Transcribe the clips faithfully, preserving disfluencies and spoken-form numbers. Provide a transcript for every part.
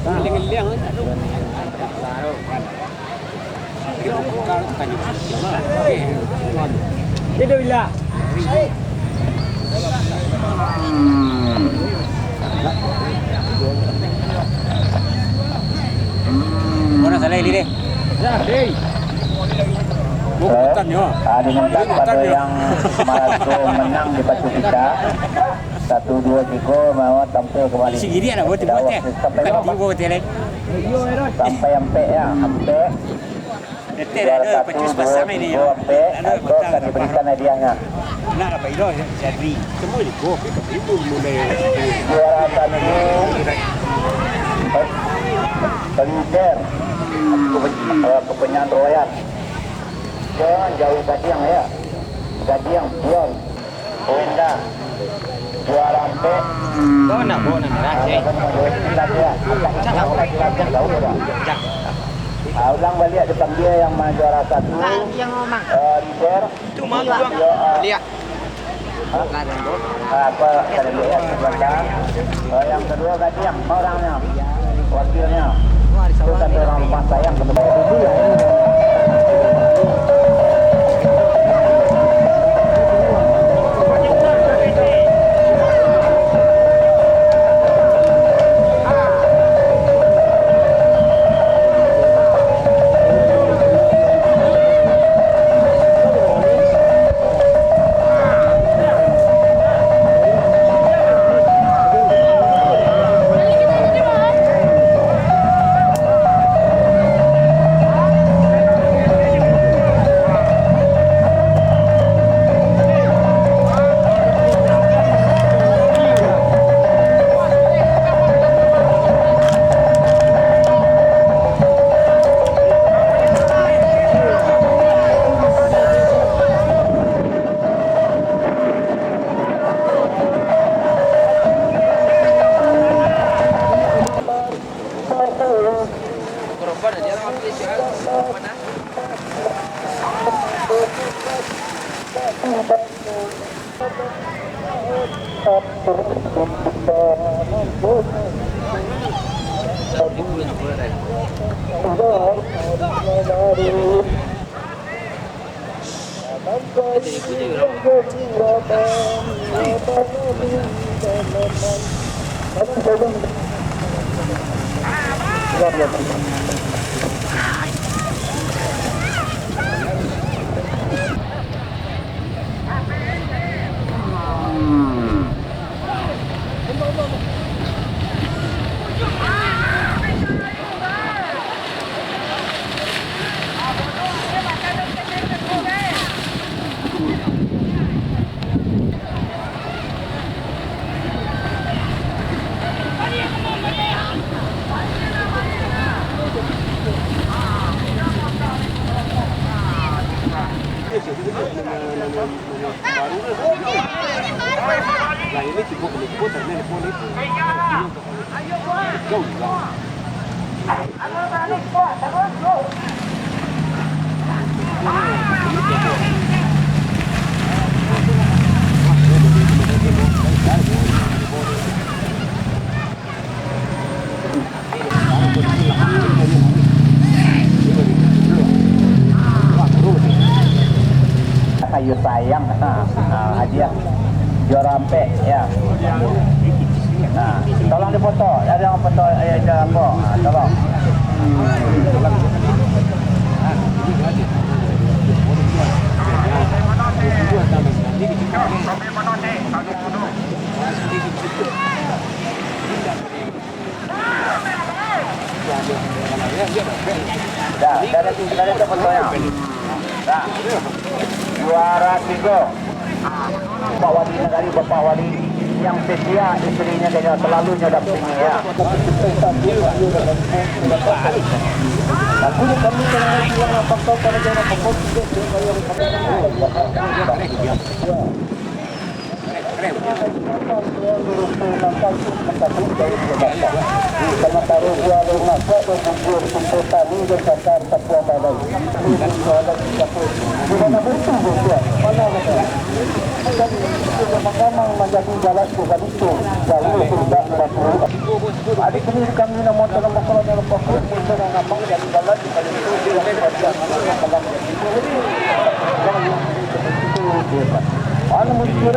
Mana salah ini deh? Bukan yo. Ah, dengan tanpa yang Maroko menang di Pacu kita. Satu, dua, tiga, mau tampil kembali. Isi giri anak buah tiba teh. Sampai berapa? Tiba teh. Sampai ampek ya, ampek. Tete dah ada pacus pasang ini yo. Ampek, atau akan diberikan hadiahnya. Nak dapat ilo jadi. Semua ini kau, kau ibu mulai. Juara satu. Pelider. Eh, kepenyan royan. Jangan jauh gadiang ya. Gadiang, Pion. Wenda, juara ampek. Kau nak bawa nak merah, cek. Ah, ulang baliak dipanggil yang ma-, juara satu. Bang, yang ngomong. Eh, leader. Itu mah, Bang. Yo, ah. Lihat. Hah? Ah, apa, ada lihat sebelah. Eh, yang kedua, Gadiang, orangnya. Wakilnya. Itu satu orang rumah sayang, kebetulan. Kayu sayang, ha, ha, hadiah juara ampek, ya. Nah, tolong dipoto, ada yang foto, eh, ada apa? Ah, tolong. Hmm. Dah, dah, dah, dah, dah, fotonya. Dah. Juara tiga. Bapak Wali Nagari, Bapak Wali yang setia, istrinya dia selalu nyo dampingi, ya. Aku ni kami dengan yang apa kau pada jangan apa kau tidak yang Adik kami, kami namo dalam masalah dalam fokus, muncul dan abang jadi jalan di balik itu, di dalam kerajaan Allah, dalam jadi itu, yang itu, itu, itu, itu, anu muncul.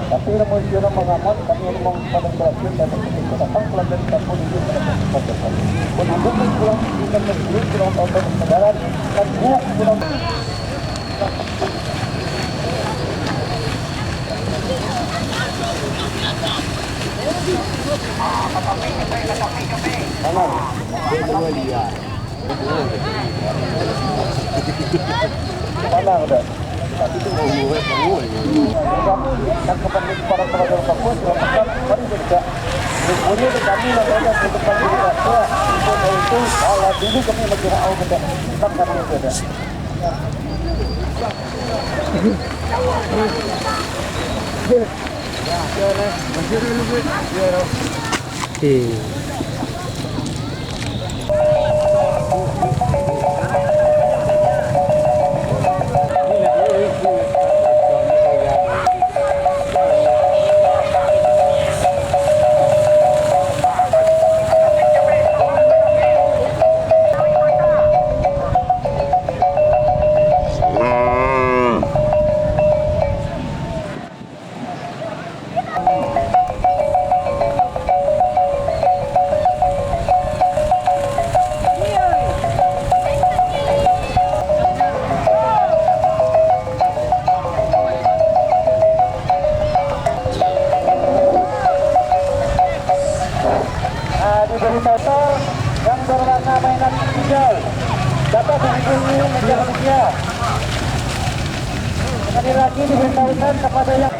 Tapi namun kira mangamat, kami memang pada berhasil dan kita datang pelajari kampung ini pada kesempatan. Penduduk yang kurang, kita berdiri kurang tahu kesadaran, dan buah kurang. Mana? Panah dah. Tapi tu mau buat semua. Dan kepada para pelajar kampus, silakan mari kita. Boleh kami lah banyak untuk kami rasa. Untuk itu, kalau dulu kami masih awal kita. Makan itu dah. Ah, diberitahukan yang berwarna mainan hijau dapat menghubungi meja manusia. Sekali lagi diberitahukan kepada yang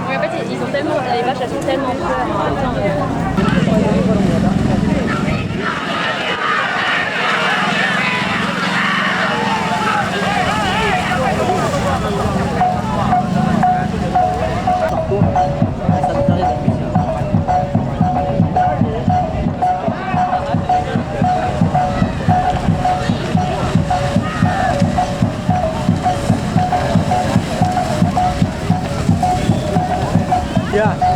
Mais en fait, ils ont tellement, les vaches, elles sont tellement Ya.